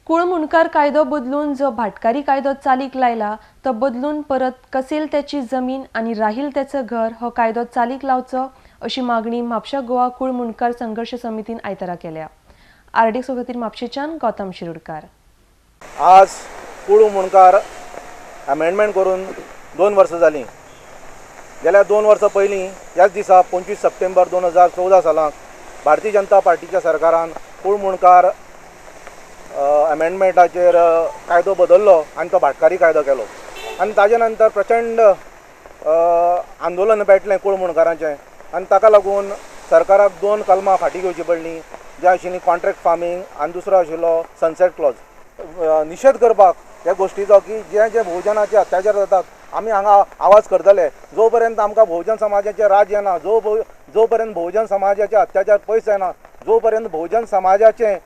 कुळ मुंडकार कायदो बदलून जो भाटकारी कायदो चालीक लायला तो बदलून परत कसेल त्याची जमीन आनी राहील त्याचं घर हो कायदो चालीक लावचो अशी मागणी म्हापशा गोवा कुळ मुंडकार संघर्ष समितीन आयतारा केल्या। आरडीएक्स खातीर म्हापशेच्यान गौतम शिरोडकार। आज कुळ मुंडकार अमेंडमेंट करून 2 वर्सां जालीं। गेल्या 2 वर्सां पयलीं ह्याच दिसा 25 सप्टेंबर 2014 सालांत भारतीय जनता पार्टीच्या सरकारान कुळ मुंडकार अमेंडमेंटाचेर कायदो बदल्लो आनी तो भाटकारी कायदो केलो आनी ताजे नंतर प्रचंड आंदोलन पेटलें कुळ मुंडकारांचें आनी ताका लागून सरकाराक 2 कलमां फाटीं घेवची पडलीं, जें आशिल्लीं कॉन्ट्रॅक्ट फार्मींग आनी दुसरो आशिल्लो सनसेट क्लॉज। निशेध करपाक ह्या गोश्टीचो की जे जे भोवजनाचे अत्याचार जातात आमी हांगा आवाज करतले जो पर्यंत आमकां भोवजन समाजाचें राज्य येना, जो पर्यंत भोवजन समाजाचे अत्याचार पयस जायना, जो पर्यंत भोवजन समाजाचें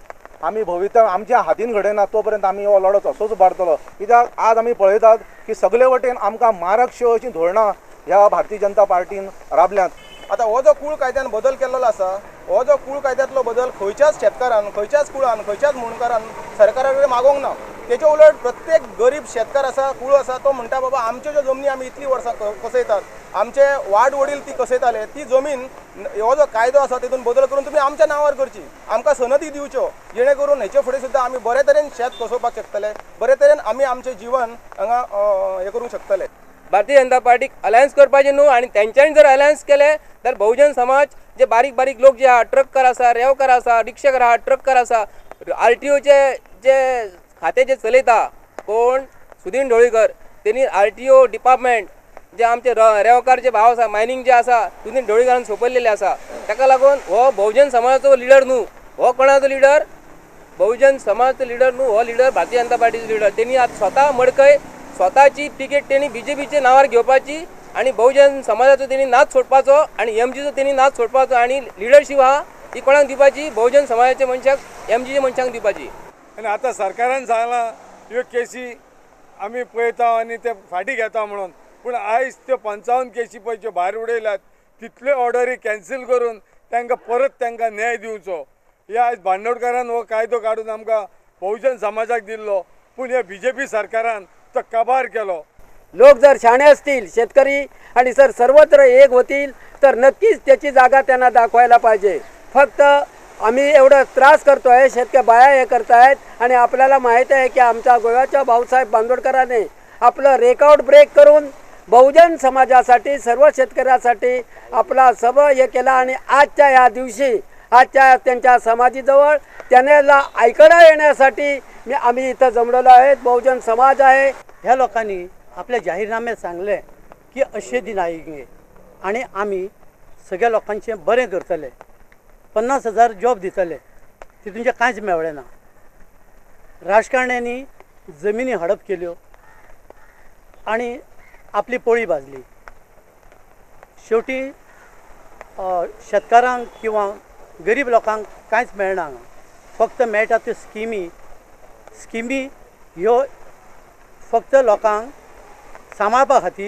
आमी भवितव्य आमच्या हातीन घडयना तो पर्यंत आमी हो लढो तसोच उबारतलो। कित्याक आज आमी पळयतात की सगळे वटेन आमकां मारकश्यो अशीं धोरणां ह्या भारतीय जनता पार्टीन राबल्यांत। आतां हो जो कूळ कायद्यान बदल केल्लो आसा, हो जो कूळ कायद्यांतलो बदल खंयच्याच शेतकारान, खंयच्याच कुळान, खंयच्याच मुंडकारान सरकारा कडेन मागोवंक ना। तेचे उलट प्रत्येक गरीब शेतकार आसा, कूळ आसा, तो म्हणटा बाबा आमच्यो ज्यो जमनी आमी इतली वर्सां कसयतात, आमचे वाड वडील ती कसयताले, ती जमीन हो जो कायदो आसा तेतून बदल करून तुमी आमच्या नांवार करची, आमकां सनदी दिवच्यो, जेणे करून हेचे फुडें सुद्दां आमी बरे तरेन शेत कसोवपाक शकतले, बरे तरेन आमी आमचें जिवन हांगा हें करूंक शकतले। भारतीय जनता पार्टीक अलायन्स करपाचें न्हू आनी तेंच्यांनी जर अलायन्स केलें तर बहुजन समाज जे बारीक बारीक लोक जे आहा, ट्रककार आसा, रेंवकार आसा, रिक्षाकार आहा, ट्रककार आसा, आरटीओचे जे खातें जे चलयता कोण सुदीन ढवळीकर, तेणी आरटीओ डिपार्टमेंट जे आमचे रेंवकार जे भाव आसा, मायनींग जे आसा सुदीन ढवळीकरान सोंपयलेलें आसा। ताका लागून हो बहुजन समाजाचो लिडर न्हू, हो कोणाचो लिडर? बहुजन समाजाचो लिडर न्हू, हो लिडर भारतीय जनता पार्टीचो लिडर। तेणी आतां स्वता मडकय स्वताची तिकेट तेणी बीजेपीच्या नांवार घेवपाची आनी बहुजन समाजाचो तेणी नाच सोडपाचो आनी एमजीचो तेणी नाच सोडपाचो आनी लिडरशीप आहा ती कोणाक दिवपाची? बहुजन समाजाच्या मनशाक, एमजीच्या मनशांक दिवपाची। आनी आतां सरकारान सांगलां ह्यो केसी आमी पळयता आनी ते फाटीं घेता म्हणून, पूण आयज त्यो 55 केसी पळय ज्यो भायर उडयल्यात तितल्यो ऑर्डरी कॅन्सील करून तांकां परत तांकां न्याय दिवचो। ह्या आयज बांदोडकारान हो कायदो काडून आमकां बहुजन समाजाक दिल्लो, पूण ह्या बीजेपी सरकारान तो कबार केलो। लोक जर शाणे असतील शेतकरी आणि सर सर्वत्र एक होतील तर नक्कीच त्याची जागा त्यांना दाखवायला पाहिजे। फक्त आम्ही एवढा त्रास करतोय, शेतकरी बाया हे करतायत आणि आपल्याला माहीत आहे की आमच्या गोव्याच्या भाऊसाहेब बांदोडकरांनी आपलं रेकॉर्ड ब्रेक करून बहुजन समाजासाठी, सर्व शेतकऱ्यासाठी आपला सब हे केला आणि आजच्या या दिवशी आजच्या त्यांच्या समाधीजवळ त्यांना ऐकणं येण्यासाठी मी आम्ही इथं जमलेलो आहेत। बहुजन समाज आहे। ह्या लोकांनी आपल्या जाहीरनाम्यात सांगले की अशे दिन आएंगे आणि आमी सगळ्या लोकांचे बरें करतले, 50,000 जॉब दितले, तितूनचें कांयच मेळ्ळें ना। राजकारण्यांनी जमिनी हडप केल्यो आणि आपली पोळी भाजली। शेवटी शेतकारांक किंवा गरीब लोकांक कांयच मेळना हांगा, फक्त मेळटा त्यो स्किमी। स्किमी ह्यो फक्त लोकांक सांबाळपा खातीर।